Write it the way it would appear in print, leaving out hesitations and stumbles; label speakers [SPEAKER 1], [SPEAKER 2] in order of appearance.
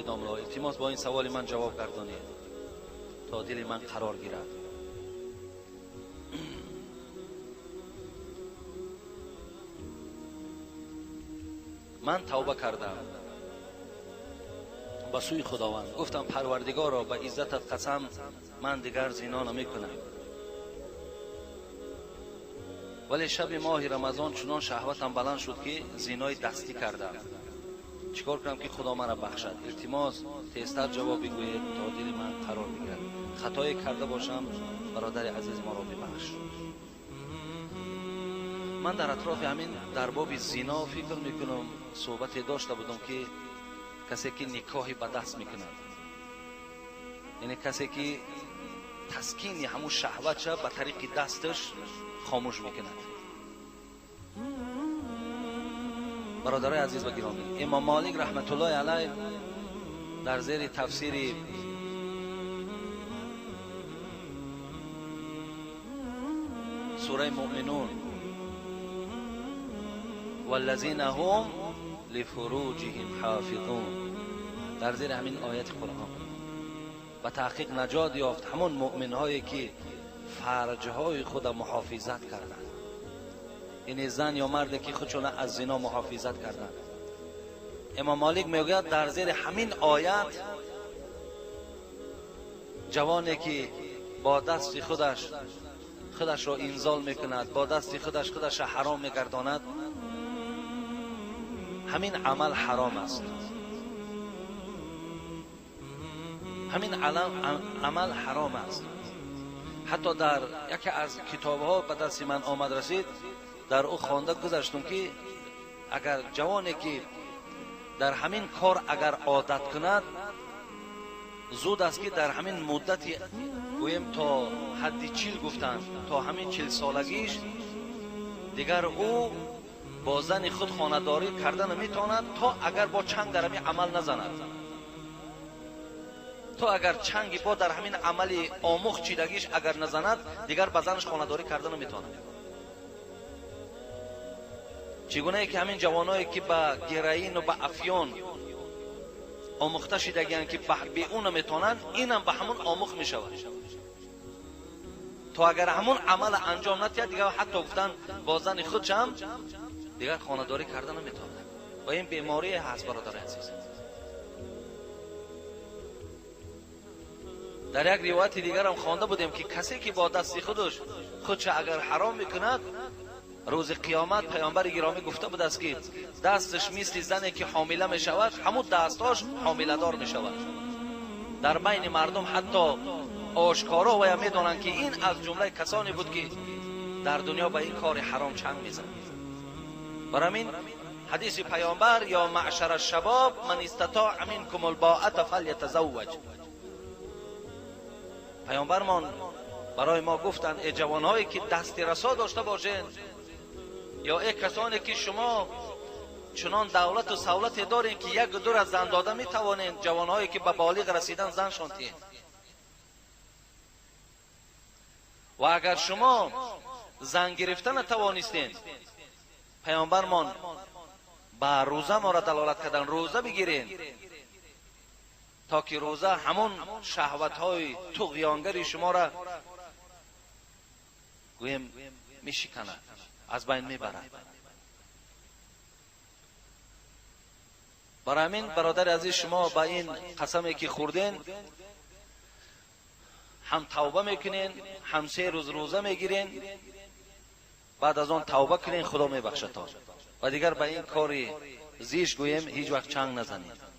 [SPEAKER 1] Домло, илтимос бо ин саволи ман ҷавоб гардонед то дили ман қарор гирад. Ман тавба кардам ба сӯи Худованд, гуфтам Парвардигоро, ба иззатат қасам, ман дигар зино намекунам. Вале шаби моҳи Рамазон чунон шаҳватам баланд шуд, ки зинои дастӣ кардам. Чикор кунам, ки Худо маро бахшад? Илтимос, тезтар ҷавоб бигӯед, то дили ман қарор бигирад. Хатое карда бошам, бародари азиз, моро бибахш. Ман дар атрофи ҳамин дар боби зино фикр мекунам, суҳбате дошта будам, ки касе ки никоҳи ба даст мекунад, яъне касе ки таскини ҳамун шаҳватша ба тариқи дасташ хомӯш мекунад. Бародарои азиз ва гиромӣ, Имом Молик раҳматуллоҳи алайҳ дар зери тафсири сураи Муъминун والذین هم لفروجهم حافظون، در زیر همین آیت قرآن و تحقیق نجات یافت همون مؤمنهایی که فرجهای خود محافظت کردند، یعنی زن یا مرد که خودشون از زنا محافظت کردند. امام مالک میگوید در زیر همین آیت جوانی که با دست خودش را انزال میکند، با دست خودش را حرام میگرداند، همین عمل حرام است. همین عمل حرام است. حتی در یکی از کتابها به دست من آمد رسید، در او خوانده گذشتم که اگر جوانی که در همین کار اگر عادت کند، زود است که در همین مدت گویم تا حد 40 گفتند، تا همین 40 سالگیش دیگر او با زن خود خانه‌داری کرده نمیتواند، تا اگر با چنگ در همین عمل نزند، تا اگر چنگی با در همین عمل آموخت چیدگیش اگر نزند، دیگر با زنش خانه‌داری کرده نمیتواند. چگونه که همین جوانایی که با گرائین و با افیون آموخته شدگی‌اند که به اون نمیتونند، اینم به همون آموخت میشود. تا اگر همون عمل انجام ندهد، دیگر حتی گفتن با زن خودش هم دیگر خانه‌داری کرده نمیتواند. و این بیماری هست برادر عزیز. در یک روایت دیگر هم خوانده بودیم که کسی که با دست خودش اگر حرام میکند، روز قیامت پیامبر گرامی گفته بود است که دستش مثل زنی که حامله می شود، همون دستاش حامله دار می شود. در بین مردم حتی آشکارا و می دانند که این از جمله کسانی بود که در دنیا به این کار حرام چنگ میزد. برای همین حدیث پیامبر یا معشر الشباب من استطاع منکم الباءة فلیتزوج، پیامبرمان برای ما گفتند ای جوانهایی که دست رسا داشته باشین، یا ای کسانی که شما چنان دولت و سولت دارین که یک دور از زن داده می توانین، جوانهایی که به بالغ رسیدن زنشان تین. و اگر شما زن گرفتن توانستین، پیامبرمان به روزه ما را دلالت کردن، روزه بگیرین تا که روزه همون شهوت های طغیانگری شما را گویم میشکند، از بین میبرد. برای همین برادر عزیز، شما با این قسمی که خوردین هم توبه میکنین، هم 3 روز روزه میگیرین، بعد از آن توبه کنین، خدا میبخشد. و دیگر به این کاری زیش گویم هیچ وقت چنگ نزنید.